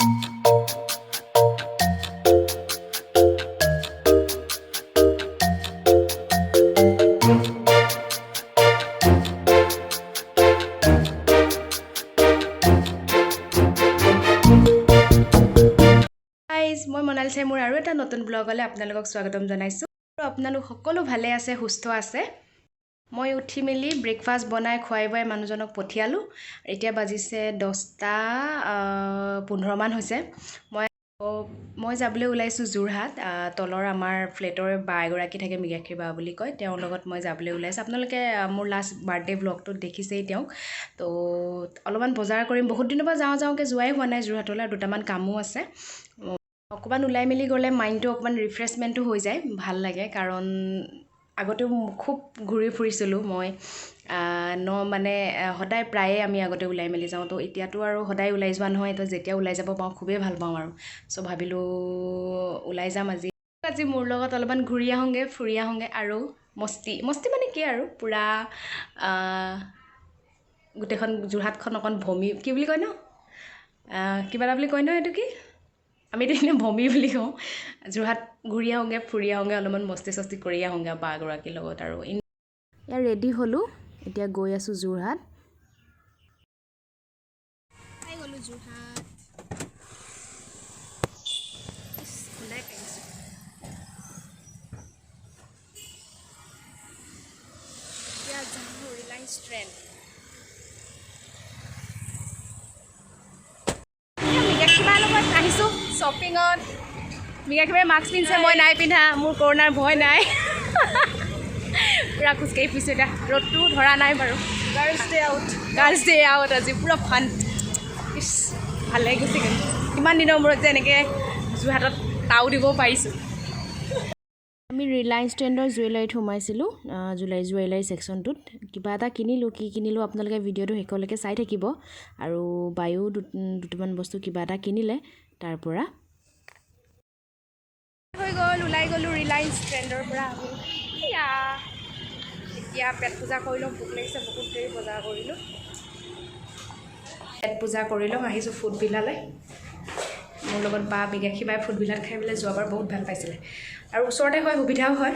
Guys, মই মনালিছাই মোৰ আৰু এটা নতুন ব্লগলৈ আপোনালোকক স্বাগতম জনাইছোঁ। আৰু আপোনালোক সকলো ভালে আছে, সুস্থ আছে। মই উঠি মেলি ব্ৰেকফাষ্ট বনাই খুৱাই বুৱাই মানুহজনক পঠিয়ালোঁ। এতিয়া বাজিছে 10টা 15মান হৈছে। মই যাবলৈ ওলাইছোঁ যোৰহাট। তলৰ আমাৰ ফ্লেটৰ বা এগৰাকী থাকে, মৃগাক্ষী বা বুলি কয়, তেওঁৰ লগত মই যাবলৈ ওলাইছোঁ। আপোনালোকে মোৰ লাষ্ট বাৰ্থডে ব্লগটোত দেখিছেই তেওঁক। তো অলপমান বজাৰ কৰিম। বহুত দিনৰ পৰা যাওঁ যাওঁকৈ যোৱাই হোৱা নাই যোৰহাটলৈ আৰু দুটামান কামো আছে। অকণমান ওলাই মেলি গ'লে মাইণ্ডটো অকণমান ৰিফ্ৰেছমেণ্টো হৈ যায়, ভাল লাগে। কাৰণ আগতেও খুব ঘূৰি ফুৰিছিলোঁ মই ন মানে সদায় প্ৰায়ে আমি আগতে ওলাই মেলি যাওঁ। তো এতিয়াতো আৰু সদায় ওলাই যোৱা নহয়। তো যেতিয়া ওলাই যাব পাওঁ, খুবেই ভাল পাওঁ। আৰু চ' ভাবিলোঁ ওলাই যাম আজি। আজি মোৰ লগত অলপমান ঘূৰি আহোঁগৈ, ফুৰি আহোঁগৈ আৰু মস্তি মস্তি মানে কি আৰু পূৰা গোটেইখন যোৰহাটখন অকণ ভমি, কি বুলি কয় ন, কিবা এটা বুলি কয় ন, এইটো কি, আমিতো এনেই ভমি বুলি কওঁ। যোৰহাট ঘূৰি আহোঁগৈ, ফুৰি আহোঁগৈ, অলপমান মস্তি চস্তি কৰি আহোঁগৈ বা এগৰাকীৰ লগত। আৰু ইয়াৰ ৰেডি হ'লোঁ, এতিয়া গৈ আছোঁ যোৰহাট। পাই গ'লোঁ যোৰহাট। খুন্দাই পাইছোঁ। এতিয়া যাওঁ ৰিলায়েন্স ট্ৰেণ্ড। মৃগাক্ষীবাৰ লগত আহিছোঁ শ্বপিঙত। মৃগাক্ষীবাই মাস্ক পিন্ধিছে, মই নাই পিন্ধা। মোৰ কৰোণাৰ ভয় নাই। পূৰা খোজকাঢ়ি ফুৰিছোঁ। এতিয়া ৰ'দটো ধৰা নাই বাৰু। Girls day out. Girls day out, আজি পূৰা ফান। ইছ, ভাল লাগি গৈছে। কিন্তু ইমান দিনৰ মূৰত যে এনেকৈ যোৰহাটত তাও দিব পাৰিছোঁ। আমি ৰিলায়েন্স ট্ৰেণ্ডৰ জুৱেলাৰীত সোমাইছিলোঁ। জুৱেলাৰী ছেকশ্যনটোত কিবা এটা কিনিলোঁ। কি কিনিলোঁ, আপোনালোকে ভিডিঅ'টো শেষলৈকে চাই থাকিব। আৰু বায়ো দুটামান বস্তু কিবা এটা কিনিলে তাৰ পৰা। হৈ গ'ল, ওলাই গ'লোঁ ৰিলায়েন্স ট্ৰেণ্ডৰ পৰা আমি। এয়া এতিয়া পেট পূজা কৰি লওঁ, ভোক লাগিছে। বহুত দেৰি বজাৰ কৰিলোঁ। পেট পূজা কৰি লওঁ। আহিছোঁ ফুড ভিলালৈ। মোৰ লগত বা মৃগাক্ষী বাই ফুড ভিলাত খাই পেলাই যোৱাবাৰ বহুত ভাল পাইছিলে আৰু ওচৰতে হয়, সুবিধাও হয়।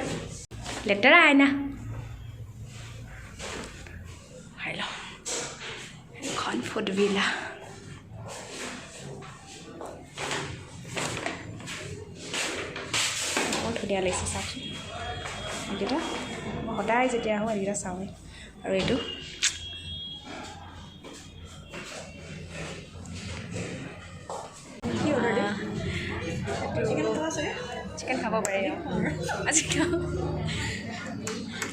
লেতেৰা আইনা খাই লওঁ। এখন ফুড ভিলা বৰ ধুনীয়া লাগিছে, চাওকচোন এইকেইটা। মই সদায় যেতিয়া আহোঁ, এইকেইটা চাওঁৱেই। আৰু এইটো কি অৰ্ডাৰ দিম? চিকেন খাবা চাগে। চিকেন খাব পাৰে আজি। খাওঁ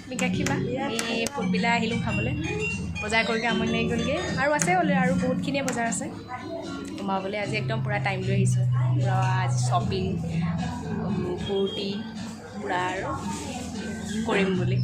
মৃগাক্ষী বা এই ফুড ভিলা আহিলোঁ খাবলৈ। বজাৰ কৰিকৈ আমনি লাগি গ'লগৈ। আৰু আছে হ'লে আৰু বহুতখিনিয়ে বজাৰ আছে সোমাবলৈ। আজি একদম পূৰা টাইম লৈ আহিছোঁ। পূৰা আজি শ্বপিং, ফূৰ্তি পূৰা আৰু কৰিম বুলি।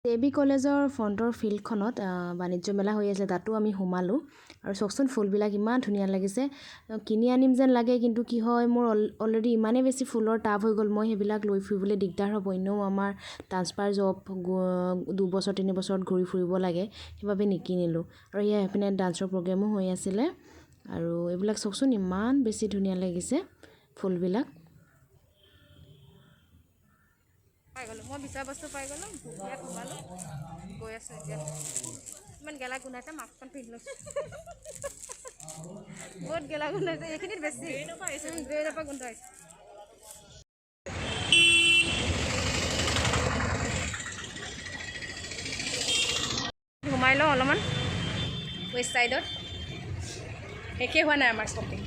জে বি কলেজৰ ফ্ৰণ্টৰ ফিল্ডখনত বাণিজ্য মেলা হৈ আছিলে, তাতো আমি সোমালোঁ। আৰু চাওকচোন, ফুলবিলাক ইমান ধুনীয়া লাগিছে, কিনি আনিম যেন লাগে। কিন্তু কি হয়, মোৰ অলৰেডি ইমানেই বেছি ফুলৰ টাব হৈ গ'ল, মই সেইবিলাক লৈ ফুৰিবলৈ দিগদাৰ হ'ব। এনেও আমাৰ ট্ৰান্সফাৰ জব, 2 বছৰ 3 বছৰত ঘূৰি ফুৰিব লাগে, সেইবাবে নিকিনিলোঁ। আৰু এয়া সেইপিনে ডান্সৰ প্ৰগ্ৰেমো হৈ আছিলে। আৰু এইবিলাক চাওকচোন, ইমান বেছি ধুনীয়া লাগিছে ফুলবিলাক। পাই গ'লোঁ মই, বিচৰা বস্তু পাই গ'লোঁ। ইয়াত সোমালোঁ, গৈ আছোঁ এতিয়া। ইমান গেলা গোন্ধাইছে, মাস্কখন পিন্ধি লৈছোঁ। বহুত গেলা গোন্ধাইছে, এইখিনিত বেছি ড্ৰেইনৰ পৰা গোন্ধ আহিছে। সোমাই লওঁ অলপমান ৱেষ্ট ছাইডত, শেষেই হোৱা নাই আমাৰ শ্বপিং।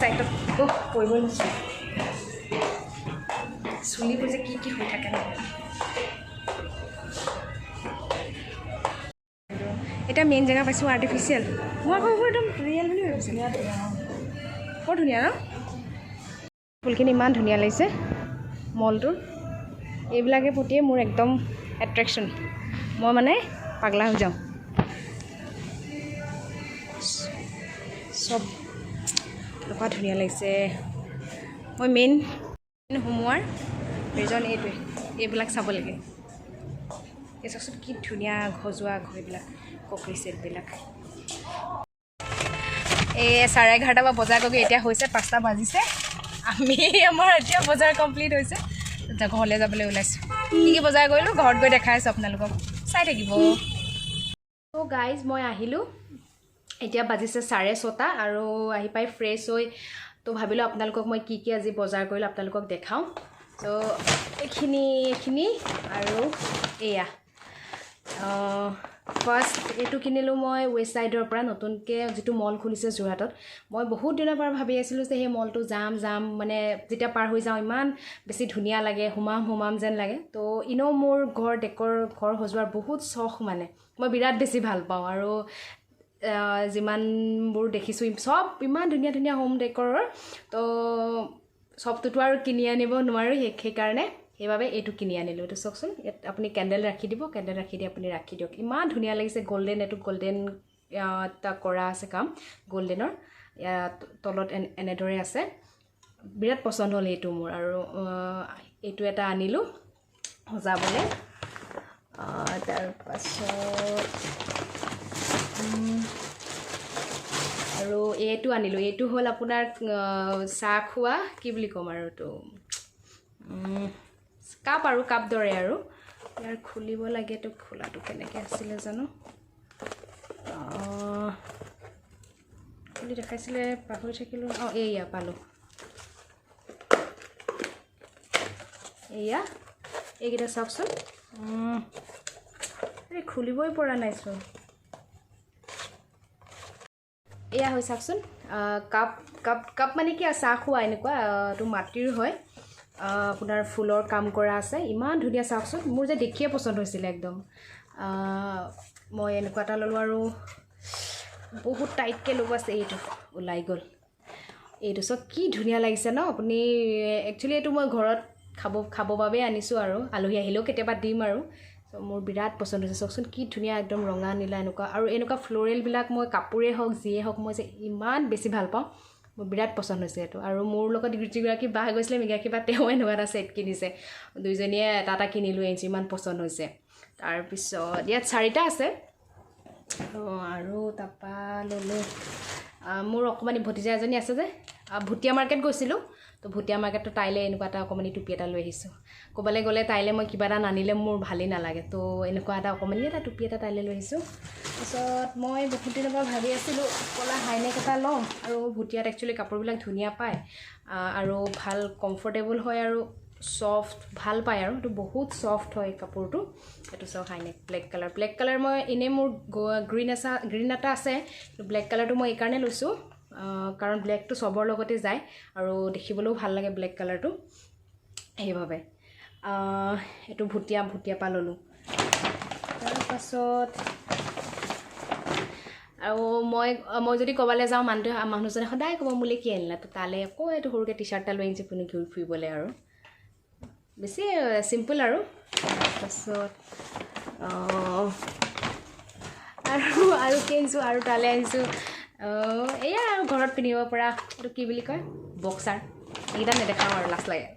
চাইডত পৰিবই লৈছোঁ, চুলিবোৰ যে কি কি হৈ থাকে নহয়। এতিয়া মেইন জেগা পাইছোঁ, আৰ্টিফিচিয়েল। মই আকৌ এইবোৰ একদম ৰিয়েল বুলি ভাবিছোঁ। বৰ ধুনীয়া ন ফুলখিনি, ইমান ধুনীয়া লাগিছে মলটোৰ। এইবিলাকে প্ৰতিয়ে মোৰ একদম এট্ৰেকশ্যন, মই মানে পাগলা হৈ যাওঁ। চব এনেকুৱা ধুনীয়া লাগিছে। মই মেইন সোমোৱাৰ ৰিজন এইটোৱে, এইবিলাক চাব লাগে। এই চাওকচোন কি ধুনীয়া সজোৱা ঘৰ এইবিলাক, ক্ৰকাৰী ছেটবিলাক। এই 11:30 পৰা বজাৰ কৰি এতিয়া হৈছে 5টা বাজিছে। আমাৰ এতিয়া বজাৰ কমপ্লিট হৈছে, ঘৰলৈ যাবলৈ ওলাইছোঁ। কি কি বজাৰ কৰিলোঁ ঘৰত গৈ দেখাই আছোঁ আপোনালোকক, চাই থাকিব। ত' গাইজ, মই আহিলোঁ, এতিয়া বাজিছে 6:30 আৰু আহি পাই ফ্ৰেছ হৈ তো ভাবিলোঁ আপোনালোকক মই কি কি আজি বজাৰ কৰিলোঁ আপোনালোকক দেখাওঁ। ত' এইখিনি এইখিনি আৰু এয়া ফাৰ্ষ্ট এইটো কিনিলোঁ মই ৱেষ্ট ছাইডৰ পৰা, নতুনকৈ যিটো মল খুলিছে যোৰহাটত। মই বহুত দিনৰ পৰা ভাবি আছিলোঁ যে সেই মলটো যাম যাম, মানে যেতিয়া পাৰ হৈ যাওঁ ইমান বেছি ধুনীয়া লাগে, সোমাম সোমাম যেন লাগে। তো এনেও মোৰ ঘৰ ডেকৰ ঘৰ সজোৱাৰ বহুত চখ, মানে মই বিৰাট বেছি ভাল পাওঁ। আৰু যিমানবোৰ দেখিছোঁ চব ইমান ধুনীয়া ধুনীয়া হোম ডেকৰৰ, তো চবটোতো আৰু কিনি আনিব নোৱাৰোঁ, সেইকাৰণে সেইবাবে এইটো কিনি আনিলোঁ। এইটো চাওকচোন, ইয়াত আপুনি কেণ্ডেল ৰাখি দিব, কেণ্ডেল ৰাখি দি আপুনি ৰাখি দিয়ক, ইমান ধুনীয়া লাগিছে। গল্ডেন, এইটো গল্ডেন এটা কৰা আছে কাম গল্ডেনৰ, ইয়াত তলত এনেদৰে আছে। বিৰাট পচন্দ হ'ল এইটো মোৰ। আৰু এইটো এটা আনিলোঁ সজাবলৈ। তাৰপাছত আৰু এইটো আনিলোঁ, এইটো হ'ল আপোনাৰ চাহ খোৱা কি বুলি ক'ম আৰু, এইটো কাপ আৰু কাপ দৰে আৰু ইয়াৰ খুলিব লাগে। এইটো খোলাটো কেনেকৈ আছিলে জানো, খুলি দেখাইছিলে, পাহৰি থাকিলোঁ। অঁ, এইয়া পালোঁ, এইয়া এইকেইটা চাওকচোন। এই খুলিবই পৰা নাইচোন। এয়া হয় চাওকচোন, কাপ কাপ কাপ মানে কি আৰু চাহ খোৱা এনেকুৱা, এইটো মাটিৰ হয়, আপোনাৰ ফুলৰ কাম কৰা আছে, ইমান ধুনীয়া চাওকচোন। মোৰ যে দেখিয়ে পচন্দ হৈছিলে একদম। মই এনেকুৱা এটা ল'লোঁ আৰু বহুত টাইটকৈ লগোৱা আছে, এইটো ওলাই গ'ল। এইটো চাওক কি ধুনীয়া লাগিছে ন। আপুনি একচুৱেলি এইটো মই ঘৰত খাব খাব বাবে আনিছোঁ আৰু আলহী আহিলেও কেতিয়াবা দিম আৰু। চ' মোৰ বিৰাট পচন্দ হৈছে, চাওকচোন কি ধুনীয়া একদম ৰঙা নীলা এনেকুৱা। আৰু এনেকুৱা ফ্ল'ৰেলবিলাক মই কাপোৰেই হওক যিয়ে হওক মই যে ইমান বেছি ভাল পাওঁ, মোৰ বিৰাট পচন্দ হৈছে এইটো। আৰু মোৰ লগত যিগৰাকী বা গৈছিলে মৃগাক্ষী বা, তেওঁ এনেকুৱা এটা ছেট কিনিছে, দুইজনীয়ে এটা এটা কিনি লৈ আনিছোঁ, ইমান পচন্দ হৈছে। তাৰপিছত ইয়াত 4টা আছে। আৰু তাৰপৰা ল'লোঁ, মোৰ অকণমানি ভতিজা এজনী আছে যে, ভুটীয়া মাৰ্কেট গৈছিলোঁ, তো ভুটীয়া মাৰ্কেটত তাইলৈ এনেকুৱা এটা অকণমানি টুপি এটা লৈ আহিছোঁ। ক'ৰবালৈ গ'লে তাইলৈ মই কিবা এটা নানিলে মোৰ ভালেই নালাগে, তো এনেকুৱা এটা অকণমানি এটা টুপি এটা তাইলৈ লৈ আহিছোঁ। তাৰপিছত মই বহুত দিনৰ পৰা ভাবি আছিলোঁ ক'লা হাইনেক এটা ল'ম, আৰু ভুটীয়াত একচুৱেলি কাপোৰবিলাক ধুনীয়া পায় আৰু ভাল কমফৰ্টেবল হয় আৰু ছফ্ট ভাল পায় আৰু এইটো বহুত ছফ্ট হয় কাপোৰটো। এইটো চাওক high neck black colour, black colour মই এনেই মোৰ গ্ৰীণ এটা আছে, ব্লেক কালাৰটো মই এইকাৰণে লৈছোঁ কাৰণ ব্লেকটো চবৰ লগতে যায় আৰু দেখিবলৈও ভাল লাগে ব্লেক কালাৰটো, সেইবাবে এইটো ভুটীয়া ভুটীয়া পৰা ল'লোঁ। তাৰপাছত আৰু মই মই যদি ক'ৰবালৈ যাওঁ, মানুহজনে সদায় ক'ব মোলৈ কি আনিলা, তো তালৈ আকৌ এইটো সৰুকৈ টি চাৰ্ট এটা লৈ আনিছোঁ পিন্ধি ঘূৰি ফুৰিবলৈ আৰু বেছি চিম্পল আৰু। তাৰপাছত আৰু আৰু কি আনিছোঁ, আৰু তালৈ আনিছোঁ এয়া আৰু ঘৰত পিন্ধিব পৰা এইটো কি বুলি কয় বক্সাৰ, এইকেইটা নেদেখাওঁ আৰু লাজ লাগে।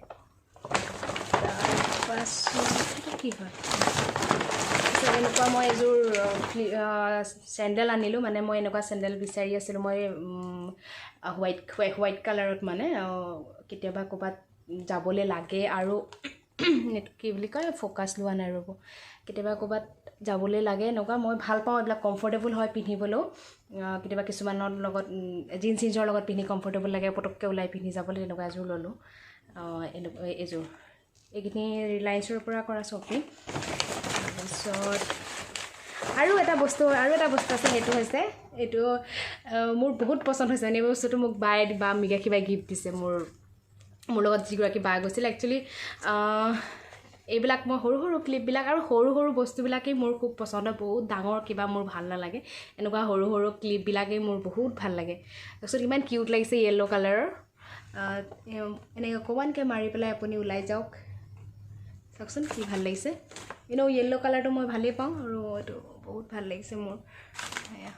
তাৰপাছত এইটো কি হয়, তাৰপিছত এনেকুৱা মই এযোৰ চেণ্ডেল আনিলোঁ। মানে মই এনেকুৱা চেণ্ডেল বিচাৰি আছিলোঁ মই, হোৱাইট হোৱাইট কালাৰত, মানে কেতিয়াবা ক'ৰবাত যাবলৈ লাগে আৰু এইটো কি বুলি কয়, ফ'কাছ লোৱা নাই ৰ'ব, কেতিয়াবা ক'ৰবাত যাবলৈ লাগে এনেকুৱা মই ভাল পাওঁ। এইবিলাক কমফৰ্টেবল হয় পিন্ধিবলৈও। কেতিয়াবা কিছুমানৰ লগত জিন্স চিন্সৰ লগত পিন্ধি কমফৰ্টেবল লাগে, পটককৈ ওলাই পিন্ধি যাবলৈ তেনেকুৱা এযোৰ ল'লোঁ। এনেকুৱা এইযোৰ, এইখিনি ৰিলায়েন্সৰ পৰা কৰা শ্বপিং। তাৰপিছত আৰু এটা বস্তু আছে, সেইটো হৈছে এইটো মোৰ বহুত পচন্দ হৈছে। মানে এই বস্তুটো মোক বায়ে বা মৃগাক্ষী বাই গিফ্ট দিছে, মোৰ লগত যিগৰাকী বা গৈছিল। একচুৱেলি এইবিলাক মই সৰু সৰু ক্লিপবিলাক আৰু সৰু সৰু বস্তুবিলাকেই মোৰ খুব পচন্দ হয়। বহুত ডাঙৰ কিবা মোৰ ভাল নালাগে, এনেকুৱা সৰু সৰু ক্লিপবিলাকেই মোৰ বহুত ভাল লাগে। তাৰপিছত ইমান কিউট লাগিছে য়েল্ল' কালাৰৰ, এনেকৈ অকণমানকৈ মাৰি পেলাই আপুনি ওলাই যাওক। চাওকচোন কি ভাল লাগিছে। এনেও য়েল্ল' কালাৰটো মই ভালেই পাওঁ আৰু এইটো বহুত ভাল লাগিছে মোৰ। এয়া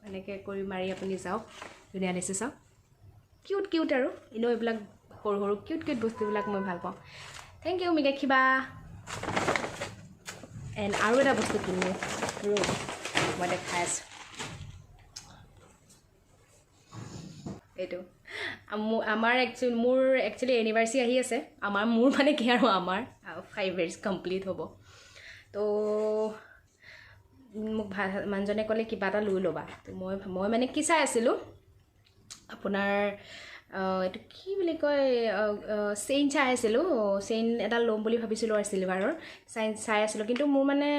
এনেকৈ কৰি মাৰি আপুনি যাওক, ধুনীয়া লাগিছে চাওক, কিউট কিউট। আৰু এনেও এইবিলাক সৰু সৰু কিউট কিউট বস্তুবিলাক মই ভাল পাওঁ। Thank U মৃগাক্ষী বা। এণ্ড আৰু এটা বস্তু কিনিলোঁ, ৰ'ব মই দেখাই আছোঁ। এইটো আমাৰ একচুৱেলি মোৰ একচুৱেলি এনিভাৰ্চাৰী আহি আছে। আমাৰ মোৰ মানে কি আৰু আমাৰ 5 ইয়েৰ্ছ কমপ্লিট হ'ব। তো মোক মানুহজনে ক'লে কিবা এটা লৈ ল'বা। তো মই মানে কি চাই আছিলোঁ আপোনাৰ, এইটো কি বুলি কয়, চেইন চাই আছিলোঁ। চেইন এডাল ল'ম বুলি ভাবিছিলোঁ আৰু চিলভাৰৰ চেইন চাই আছিলোঁ। কিন্তু মোৰ মানে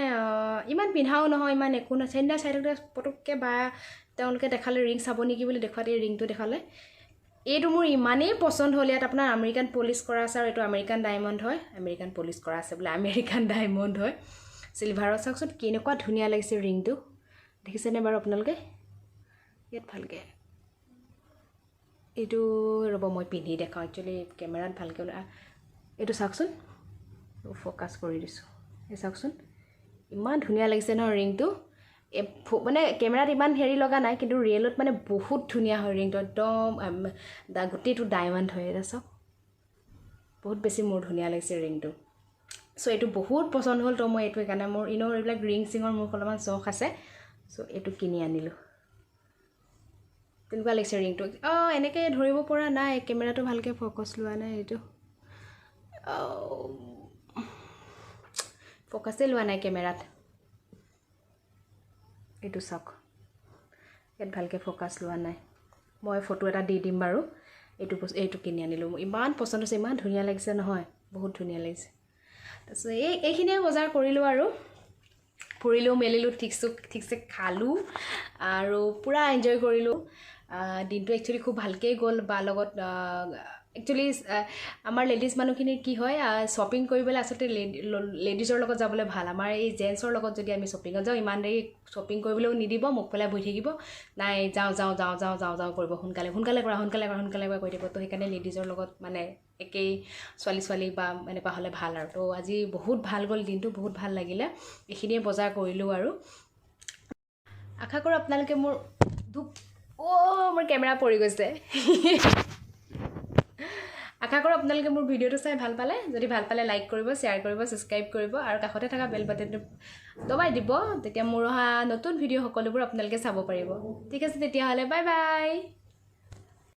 ইমান পিন্ধাও নহয়, ইমান একো নহয়। চেইনডাল চাই থাকোঁতে পটককৈ বা তেওঁলোকে দেখালে, ৰিং চাব নেকি বুলি দেখুৱাতে এই ৰিংটো দেখালে। এইটো মোৰ ইমানেই পচন্দ হ'ল। ইয়াত আপোনাৰ আমেৰিকান পলিচ কৰা আছে আৰু এইটো আমেৰিকান ডায়মণ্ড হয়। আমেৰিকান পলিচ কৰা আছে বোলে, আমেৰিকান ডায়মণ্ড হয় চিলভাৰত। চাওকচোন কেনেকুৱা ধুনীয়া লাগিছে ৰিংটো, দেখিছেনে বাৰু আপোনালোকে ইয়াত ভালকৈ? এইটো ৰ'ব মই পিন্ধি দেখাওঁ। একচুৱেলি কেমেৰাত ভালকৈ ওলাই। এইটো চাওকচোন, ফ'কাছ কৰি দিছোঁ। এই চাওকচোন, ইমান ধুনীয়া লাগিছে নহয় ৰিংটো। মানে কেমেৰাত ইমান হেৰি লগা নাই, কিন্তু ৰিয়েলত মানে বহুত ধুনীয়া হয় ৰিংটো, একদম গোটেইটো ডায়মণ্ড হয়। এটা চাওক, বহুত বেছি মোৰ ধুনীয়া লাগিছে ৰিংটো। চ' এইটো বহুত পচন্দ হ'ল। তো মই এইটো সেইকাৰণে মোৰ এনেও এইবিলাক ৰিং চিঙৰ মোৰ অলপমান চখ আছে। চ' এইটো কিনি আনিলোঁ। কেনেকুৱা লাগিছে ৰিংটো? অঁ, এনেকৈ ধৰিব পৰা নাই, কেমেৰাটো ভালকৈ ফ'কাছ লোৱা নাই। এইটো ফ'কাছেই লোৱা নাই কেমেৰাত। এইটো চাওক, ইয়াত ভালকৈ ফ'কাছ লোৱা নাই। মই ফটো এটা দি দিম বাৰু। এইটো বস্তু, এইটো কিনি আনিলোঁ। ইমান পচন্দ হৈছে, ইমান ধুনীয়া লাগিছে নহয়, বহুত ধুনীয়া লাগিছে। তাৰপিছত এইখিনিয়ে বজাৰ কৰিলোঁ আৰু ফুৰিলোঁ মেলিলোঁ, ঠিকছে খালোঁ আৰু পূৰা এনজয় কৰিলোঁ দিনটো। একচুৱেলি খুব ভালকেই গ'ল বা লগত। একচুৱেলি আমাৰ লেডিজ মানুহখিনিৰ কি হয়, শ্বপিং কৰিবলৈ আচলতে লেডিজৰ লগত যাবলৈ ভাল। আমাৰ এই জেণ্টছৰ লগত যদি আমি শ্বপিঙত যাওঁ, ইমান দেৰি শ্বপিং কৰিবলৈও নিদিব, মুখ পেলাই বহি থাকিব। নাই, যাওঁ যাওঁ যাওঁ যাওঁ যাওঁ যাওঁ কৰিব, সোনকালে সোনকালে কৰা, সোনকালে কৰা, সোনকালে কৰা কৰি থাকিব। তো সেইকাৰণে লেডিজৰ লগত মানে একেই ছোৱালী ছোৱালী বা এনেকুৱা হ'লে ভাল আৰু। তো আজি বহুত ভাল গ'ল দিনটো, বহুত ভাল লাগিলে। এইখিনিয়ে বজাৰ কৰিলোঁ আৰু আশা কৰোঁ আপোনালোকে মোৰ ধূপ, অ' মোৰ কেমেৰা পৰি গৈছে। আশা কৰোঁ আপোনালোকে মোৰ ভিডিঅ'টো চাই ভাল পালে। যদি ভাল পালে লাইক কৰিব, শ্বেয়াৰ কৰিব, ছাবস্ক্ৰাইব কৰিব আৰু কাষতে থকা বেল বাটনটো দবাই দিব। তেতিয়া মোৰ অহা নতুন ভিডিঅ' সকলোবোৰ আপোনালোকে চাব পাৰিব। ঠিক আছে তেতিয়াহ'লে, বাই বাই।